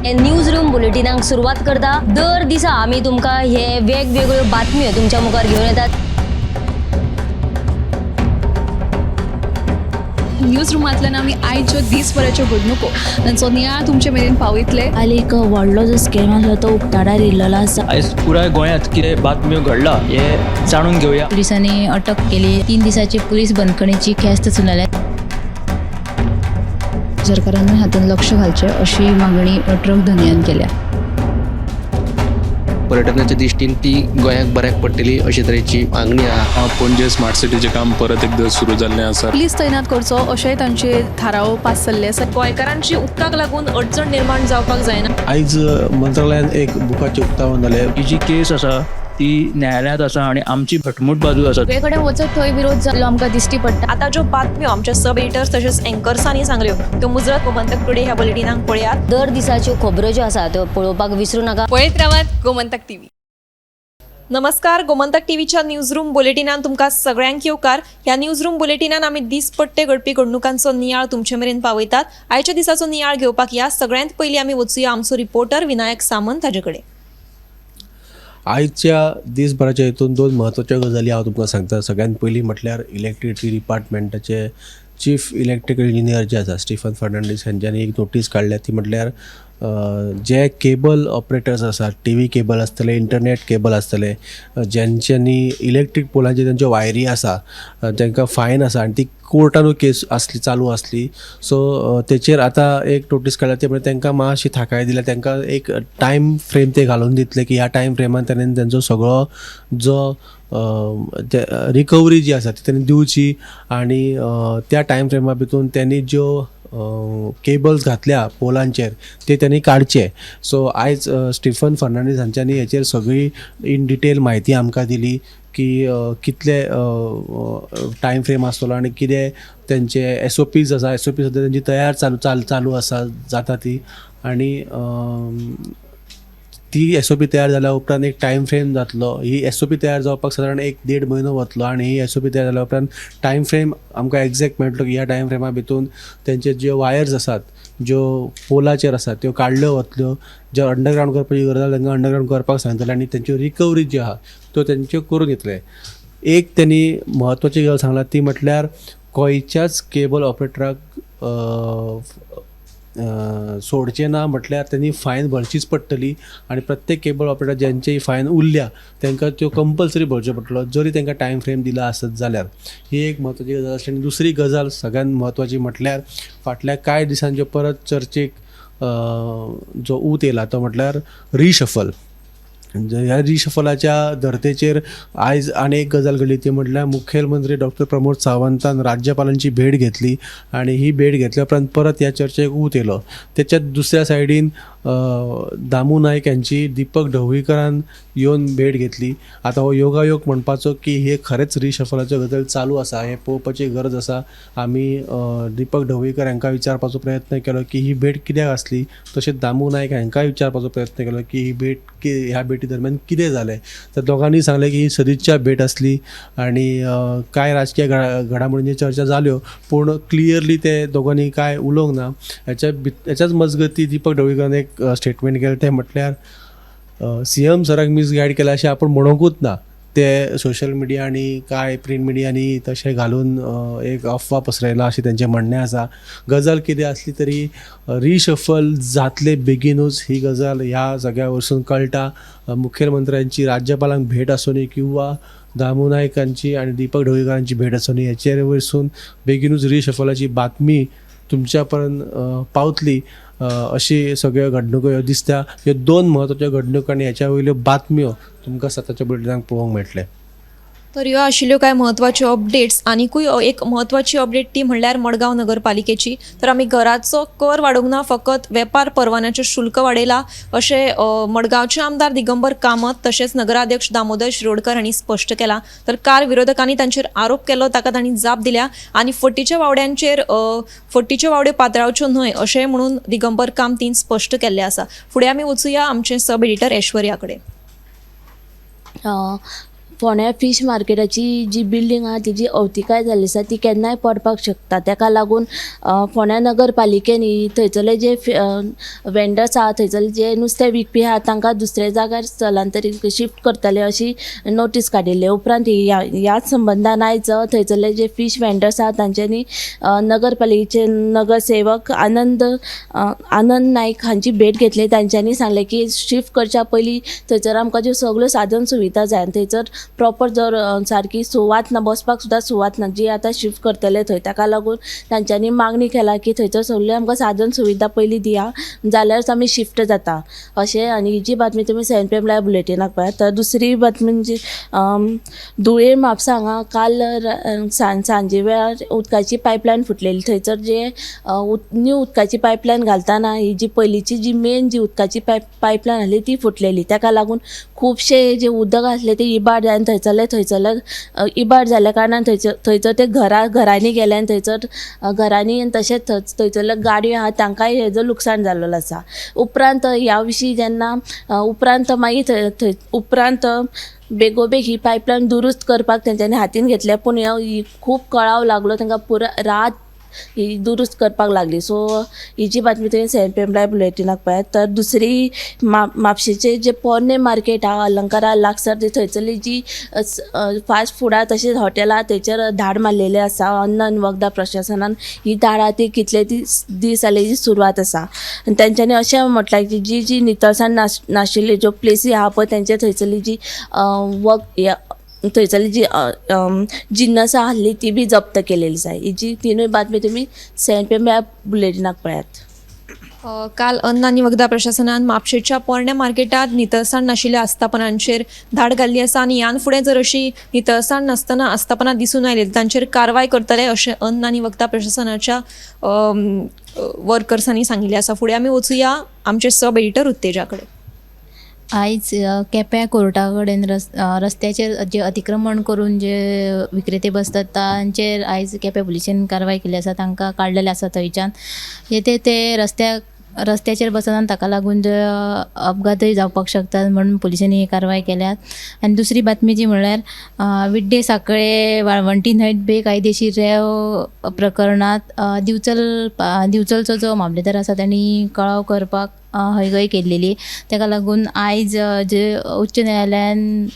News room बुलेटिनाक सुरवात करता. दर दिसा आमी तुमकां हे वेगवेगळ्यो बातम्यो तुमच्या मुखार घेवन येतात. न्यूज रुमांतल्यान आमी आयच्यो दीसभराच्यो घडणुको तांचो नियाळ तुमचे मेरेन पावयतले. काल एक व्हडलो जो स्कॅम आसलो तो उक्ताडार येयल्लो आसा. आयज पुराय गोंयांत कितें बातम्यो घडला हें जाणून घेवया. पुलिसांनी अटक केली. 3 दिसाची पुलीस बंदखणीची ख्यास्त सुनायल्या. सरकारान हातूंत लक्ष घालचें अशी मागणी ट्रक धनयान केल्या. पर्यटनाच्या दृश्टीन ती गोंयाक बऱ्याक पडटली अशे तरेची मागणी आहा. पणजे स्मार्ट सिटीचें काम परत एकदां सुरू जाल्लें आसा. पुलीस तैनात करचो अशेंय तांचे थाराव पास जाल्ले आसा. गोंयकारांची उदकाक लागून अडचण निर्माण जावपाक जायना. आयज मंत्रालयान एक बुकाचें उक्तावण जालें. ही जी केस आसा ती न्यायालयांत आसा आनी आमची घटमूट बाजू आसा. सगळे कडेन वचत थंय विरोध जाल्लो आमकां दिश्टी पडटा. आतां ज्यो बातम्यो आमच्या सब एडिटर्स तशेंच एंकर्सांनी सांगल्यो त्यो मुजरत गोमंतक टुडे ह्या बुलेटिनाक पळयात. दर दिसाच्यो खबरो ज्यो आसा त्यो पळोवपाक विसरूं नाका. पळयत रावात गोमंतक टीव्ही. नमस्कार, गोमंतक टीव्हीच्या न्यूज रूम बुलेटिनान तुमकां सगळ्यांक येवकार. ह्या न्यूज रूम बुलेटिनान आमी दीसपट्टे घडपी घडणुकांचो नियाळ तुमचे मेरेन पावयतात. आयच्या दिसाचो नियाळ घेवपाक ह्या सगळ्यांत पयलीं आमी वचुया आमचो रिपोर्टर विनायक सामंत हाजे कडेन. आयच्या दिसभराच्या हितून दोन म्हत्वाच्यो गजाली हांव तुमकां सांगता. सगळ्यांत पयलीं म्हटल्यार इलेक्ट्रिसिटी डिपार्टमेंटाचे चीफ इलेक्ट्रिकल इंजिनियर जे आसा स्टिफन फर्नांडीस हांच्यांनी एक नोटीस काडल्या. ती म्हटल्यार जे केबल ऑपरेटर्स आसात, टी व्ही केबल आसतले, इंटरनेट केबल आसतले, ज्यांच्यांनी इलेक्ट्रीक पोलांचेर तेंच्यो वायरी आसा तांकां फायन आसा आनी ती कोर्टानूय केस आसली, चालू आसली. सो तेचेर आतां एक नोटीस काडल्या. ते म्हळ्यार तांकां मातशी थाकाय दिल्या. तांकां एक टायम फ्रेम ते घालून दितले की ह्या टायम फ्रेमान ताणें तेंचो सगळो जो रिकवरी जी आसा ती तेणी दिवची आनी त्या टायम फ्रेमा भितून तेणी ज्यो केबल्स घातल्या पोलांचेर ते त्यांनी काडचे. सो आयज स्टिफन फर्नांडीस हांच्यांनी हेचेर सगळी इन डिटेल म्हायती आमकां दिली की कितले टायम फ्रेम आसतलो आनी कितें तेंचे एस ओ पीज आसा. एस ओ पी सद्या तेंची तयार चालू चाल चालू आसा जाता ती आनी ती एस ओ पी तयार जाल्या उपरांत एक टायम फ्रेम जातलो. ही एस ओ पी तयार जावपाक सादारण 1-1.5 म्हयनो वतलो आनी ही एस ओ पी तयार जाल्या उपरांत टायम फ्रेम आमकां एग्जॅक्ट मेळटलो की ह्या टायम फ्रेमा भितून तेंचे ज्यो वायर्स आसात, ज्यो पोलाचेर आसात त्यो काडल्यो वतल्यो. ज्यो अंडरग्रावंड करपाची गरज आसा तांकां अंडरग्रावंड करपाक सांगतले आनी तेंच्यो रिकवरी ज्यो आहा त्यो तेंच्यो करून घेतले. एक तेणी म्हत्वाची गजाल सांगला ती म्हटल्यार खंयच्याच केबल ऑपरेटराक सोडचें ना. म्हटल्यार तेणी फायन भरचीच पडटली आनी प्रत्येक केबल ऑपरेटर ज्यांची फायन उरल्या तांकां त्यो कंपल्सरी भरच्यो पडटलो जरी तांकां टायम फ्रेम दिला आसत जाल्यार. ही एक म्हत्वाची गजाल आसली. आनी दुसरी गजाल सगळ्यांत म्हत्वाची म्हटल्यार फाटल्या कांय दिसांच्यो परत चर्चेक जो ऊत येयला तो म्हटल्यार रिशफल. ह्या रिशफलाच्या धर्तेचेर आयज आनी एक गजाल घडली ती म्हटल्यार मुखेलमंत्री डॉक्टर प्रमोद सावंतान राज्यपालांची भेट घेतली आनी ही भेट घेतल्या उपरांत परत ह्या चर्चेक ऊत येयलो. तेच्या दुसऱ्या सायडीन दामू नायक हांची दीपक ढवळीकरान येवन भेट घेतली. आतां हो योगायोग म्हणपाचो की हे खरेंच रिशफलाच्यो गजाल चालू आसा हें पळोवपाची गरज आसा. आमी दीपक ढवळीकर हांकां विचारपाचो प्रयत्न केलो की ही भेट कित्याक आसली, तशेंच दामू नायक हांकांय विचारपाचो प्रयत्न केलो की ही भेट ह्या भेटी दरम्यान कितें जालें. तर दोगांनी सांगलें की ही सदिच्छा भेट आसली आनी कांय राजकीय घडामोडींचेर चर्चा जाल्यो पूण क्लियरली ते दोगांनी कांय उलोवंक ना. हेच्याच मजगती दीपक ढवळीकरान एक स्टेटमेंट केलें तें म्हटल्यार सी एम सराक मिसगायड केला अशें आपूण म्हणोंकूच ना. ते सोशल मिडिया आनी कांय प्रिंट मिडियांनी तशें घालून एक अफवा पसरयला अशें तेंचें म्हणणें आसा. गजाल कितें आसली तरी रिशफल जातले बेगीनूच ही गजाल ह्या सगळ्या वरसून कळटा. मुखेलमंत्र्यांची राज्यपालांक भेट आसूनी किंवा दामू नायकांची आनी दीपक ढवळीकरांची भेट आसूनी हेचेर वरसून बेगीनूच रिशफलाची बातमी तुमच्या पर्यंत पावतली अशी सगळ्यो घडणुको ह्यो दिसता. ह्यो दोन म्हत्वाच्यो घडणुको आनी हेच्या वयल्यो बातम्यो तुमकां सताच्या बुलेटिनाक पळोवंक मेळटलें. तर ह्यो आशिल्ल्यो कांय म्हत्वाच्यो अपडेट्स. आनिकूय एक म्हत्वाची अपडेट ती म्हणल्यार मडगांव नगरपालिकेची. तर आमी घराचो कर वाडोवंक ना, फकत वेपार परवान्याचें शुल्क वाडयलां अशें मडगांवचे आमदार दिगंबर कामत तशेंच नगराध्यक्ष दामोदर शिरोडकर हांणी स्पश्ट केलां. तर काल विरोधकांनी तांचेर आरोप केलो, ताका तांणी जाप दिल्या आनी फटीच्या वावड्यांचेर फटीच्यो वावड्यो पातळावच्यो न्हय अशें म्हणून दिगंबर कामतीन स्पश्ट केल्लें आसा. फुडें आमी वचुया आमचे सब एडिटर ऐश्वर्या कडेन. फोंड्या फीश मार्केटाची जी बिल्डींग आहा तिजी अवतिकाय जाल्ली आसा, ती केन्नाय पडपाक शकता. तेका लागून फोंड्या नगरपालिकेन ही थंयसरले जे वेंडर्स आहा, थंयसरले जे नुस्तें विकपी आहा तांकां दुसऱ्या जाग्यार स्थलांतरीत शिफ्ट करतले अशी नोटीस काडिल्ली. उपरांत ह्याच संबंदान आयज थंयसरले जे फीश वेंडर्स आहा तांच्यांनी नगरपालिकेचे नगरसेवक आनंद आनंद नायक हांची भेट घेतली. तांच्यांनी सांगलें की शिफ्ट करच्या पयलीं थंयसर आमकां ज्यो सगळ्यो साधन सुविधा जाय आनी थंयसर प्रॉपर जर सारकी सुवात ना, बसपाक सुद्दां सुवात ना जी आतां शिफ्ट करतले थंय, ताका लागून तांच्यांनी मागणी केला की थंयसर सगळ्यो आमकां साधन सुविधा पयलीं दिया जाल्यारच आमी शिफ्ट जाता अशें. आनी ही जी बातमी तुमी 7 PM live बुलेटिनाक पळयात. तर दुसरी बातमी म्हणजे धुळे म्हापसा हांगा काल सांजे वेळार उदकाची पायपलायन फुटलेली. थंयसर जे न्यू उदकाची पायपलायन घालतना ही जी पयलींची जी मेन जी उदकाची पायपलायन आसली ती फुटलेली. ताका लागून खुबशे जे उदक आसलें तें इबाड जावन थंयसरले इबाड जाल्ल्या कारणान थंयसर ते घरांनी गेले आनी थंयसर घरांनी आनी तशेंच थंयसरले गाडयो आहा तांकांय हेजो लुकसाण जाल्लो आसा. उपरांत ह्या विशीं जेन्ना उपरांत मागीर थंय थंय उपरांत बेगोबेग ही पायपलायन दुरुस्त करपाक तेंच्यांनी हातीन घेतलें, पूण ही खूब कळाव लागलो तांकां, पुरा रात ही दुरुस्त करपाक लागली. सो ही जी बातमी तुवें 7 PM live बुलेटिनाक पळयात. तर दुसरी म्हापशेचें जे पोरणें मार्केट आहा अलंकारा लागसार थंयसरली जी फास्ट फुडां तशेंच हॉटेलां थंयसर धाड मारलेली आसा. अन्न आनी वखदां प्रशासनान ही धाड आहा ती कितले दीस जाले ही सुरवात आसा. आनी तेंच्यांनी अशें म्हटलां की जी जी नितळसाण नाशिल्ली ज्यो प्लेसी आहा पळय तेंचे थंयसरली जी थंयसरली जी जिन्नसां आहली ती बी जप्त केलेली आसा. ही जी तिनूय बातमी तुमी 7 PM ह्या बुलेटिनाक पळयात. काल अन्न आनी वखदां प्रशासनान म्हापशेच्या पोरण्या मार्केटांत नितळसाण नाशिल्ल्या आस्थापनांचेर धाड घाल्ली आसा आनी ह्यान फुडें जर अशी नितळसाण नासतना आस्थापनां दिसून आयली तांचेर कारवाय करतले अशें अन्न आनी वखदां प्रशासनाच्या वर्कर्सांनी सांगिल्लें आसा. फुडें आमी वचुया आमचे सब एडिटर उत्तेजा कडेन. आयज केप्यां कोर्टा कडेन रस्त्याचेर जे अतिक्रमण करून जे विक्रेते बसतात तांचेर आयज केप्यां पुलिशेन कारवाय केल्ली आसा. तांकां काडलेले आसा थंयच्यान. ते ते रस्त्याचेर बसना ताका लागून जे अपघातय जावपाक शकतात म्हणून पुलिशेंनी ही कारवाय केल्यात. आनी दुसरी बातमी जी म्हणल्यार विड्डे साखळे वाळवंटी न्हंयत बेकायदेशीर रेंव प्रकरणांत दिवचलचो जो मामलेदार आसा तांणी कळाव करपाक हयगय केल्लेली. ताका लागून आयज जे उच्च न्यायालयान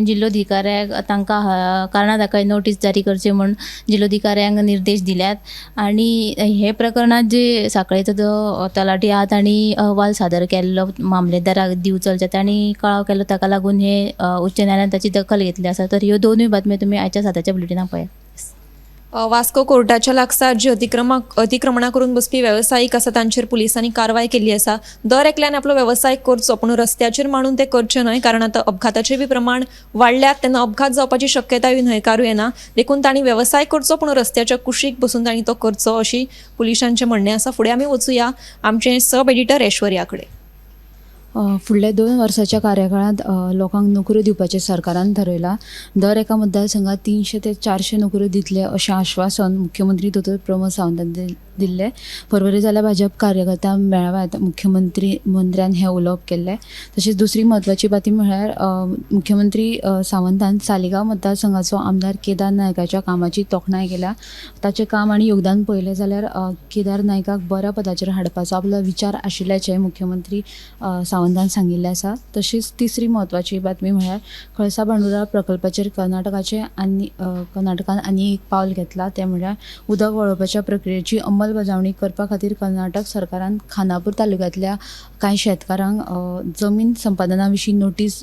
जिल्लोधिकाऱ्याक तांकां कारणां दाखय नोटीस जारी करची म्हूण जिल्लोधिकाऱ्यांक निर्देश दिल्यात. आनी हे प्रकरणांत जे साखळेचो जो तलाठी आहा तांणी अहवाल सादर केल्लो मामलेदाराक दिवचलच्या, तांणी कळाव केल्लो, ताका लागून हे उच्च न्यायालयान ताची दखल घेतली आसा. तर ह्यो दोनूय बातम्यो तुमी आयच्या 7 बुलेटिनाक पळयात. वास्को कोर्टाच्या लागसार जी अतिक्रमणां करून बसपी वेवसायीक आसा तांचेर पुलिसांनी कारवाय केल्ली आसा. दर एकल्यान आपलो वेवसाय करचो पूण रस्त्याचेर मांडून ते करचे न्हय, कारण आतां अपघाताचे बी प्रमाण वाडल्यात तेन्ना अपघात जावपाची शक्यताय न्हयकारूं येना. देखून तांणी वेवसाय करचो पूण रस्त्याच्या कुशीक बसून तांणी तो करचो अशी पुलिसांचें म्हणणें आसा. फुडें आमी वचुया आमचें सब एडिटर ऐश्वर्या कडेन. फुडल्या 2 वर्साच्या कार्यकाळांत लोकांक नोकऱ्यो दिवपाचें सरकारान थारयलां. दर एका मतदारसंघात 300 ते 400 नोकऱ्यो दितले अशें आश्वासन मुख्यमंत्री दोतोर प्रमोद सावंतान दिल्लें. फरवरी जाल्या भाजप कार्यकर्त्या मेळाव्यात मुख्यमंत्री मंत्र्यान हें उलोवप केल्लें. तशेंच दुसरी म्हत्वाची बातमी म्हळ्यार मुख्यमंत्री सावंतान सालिगांव मतदारसंघाचो आमदार केदार नायकाच्या कामाची तोखणाय केल्या. ताचें काम आनी योगदान पळयलें जाल्यार केदार नायकाक बऱ्या पदाचेर हाडपाचो आपलो विचार आशिल्ल्याचें मुख्यमंत्री सावंतान सांगिल्लें आसा. तशीच तिसरी म्हत्वाची बातमी म्हळ्यार कळसा भांडुरा प्रकल्पाचेर कर्नाटकाचें आनी कर्नाटकान आनी एक पावल घेतलां, तें म्हळ्यार उदक वळोवपाच्या प्रक्रियेची अंमलबजावणी करपा खातीर कर्नाटक सरकारान खानापूर तालुक्यांतल्या कांय शेतकारांक जमीन संपादना विशीं नोटीस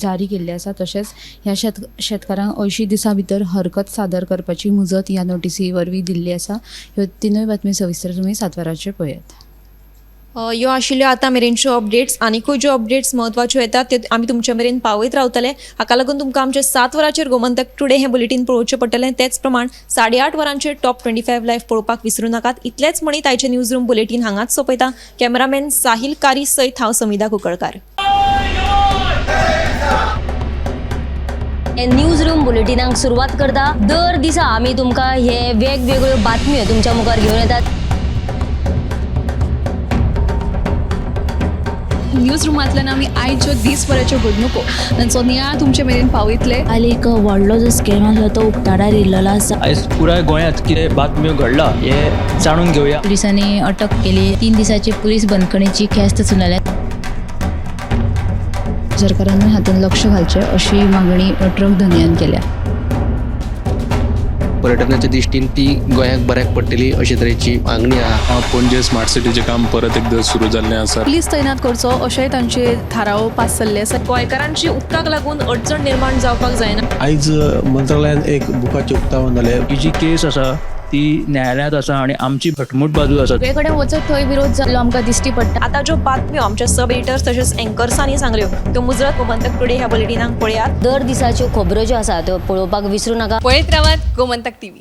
जारी केल्ली आसा. तशेंच ह्या शेतकारांक 80 दिसां भितर हरकत सादर करपाची मुजत ह्या नोटीसी वरवीं दिल्ली आसा. ह्यो तिनूय बातमी सविस्तर तुमी 7 वरांचेर पळयात. ह्यो आशिल्ल्यो आतां मेरेनच्यो अपडेट्स. आनिकूय ज्यो अपडेट्स म्हत्वाच्यो येतात त्यो आमी तुमचे मेरेन पावयत रावतले. हाका लागून तुमकां आमचे 7 वरांचेर गोमंतक टुडे हें बुलेटीन पळोवचें पडटलें. तेच प्रमाण 8:30 वरांचेर टॉप 25 लायव्ह पळोवपाक विसरूं नाकात. इतलेंच म्हणीत आयचें न्यूज रूम बुलेटीन हांगाच सोंपयता. कॅमेरामॅन साहील कारी सयत हांव समिधा कुंकळकार. न्यूज रूम बुलेटिनाक सुरवात करता. दर दिसा आमी तुमकां हे वेगवेगळ्यो बातम्यो तुमच्या मुखार घेवन येतात. न्यूज रुमांतल्यान आमी आयच्यो दीसभराच्यो घडणुको तांचो नियाळ तुमचे मेरेन पावयतले. काल एक व्हडलो जो स्कॅम आसलो तो उक्ताडार येयल्लो आसा. आयज पुराय गोंयांत कितें बातम्यो घडला हें जाणून घेवया. पुलिसांनी अटक केली. 3 दिसाची पुलीस बंदखणीची ख्यास्त सुनायल्या. सरकारानूय हातूंत लक्ष घालचें अशी मागणी ट्रक धनयान केल्या. पर्यटनाच्या दृश्टीन ती गोंयाक बऱ्याक पडटली अशे तरेची मागणी आहा. पणजे स्मार्ट सिटीचें काम परत एकदां सुरू जाल्लें आसा. पुलीस तैनात करचो अशेंय तांचे थाराव पास जाल्ले आसा. गोंयकारांची उदकाक लागून अडचण निर्माण जावपाक जायना. आयज मंत्रालयान एक बुकाचें उक्तावण जालें. ही जी केस आसा ती न्यायालयांत आसा आनी आमची घटमूट बाजू आसा. सगळे कडेन वचत थंय विरोध जाल्लो आमकां दिश्टी पडटा. आतां ज्यो बातम्यो आमच्या सब एडिटर्स तशेंच एंकर्सांनी सांगल्यो त्यो मुजरत गोमंतक टुडे ह्या बुलेटिनाक पळयात. दर दिसाच्यो खबरो ज्यो आसा त्यो पळोवपाक विसरू नाका. पळयत रावात गोमंतक टीव्ही.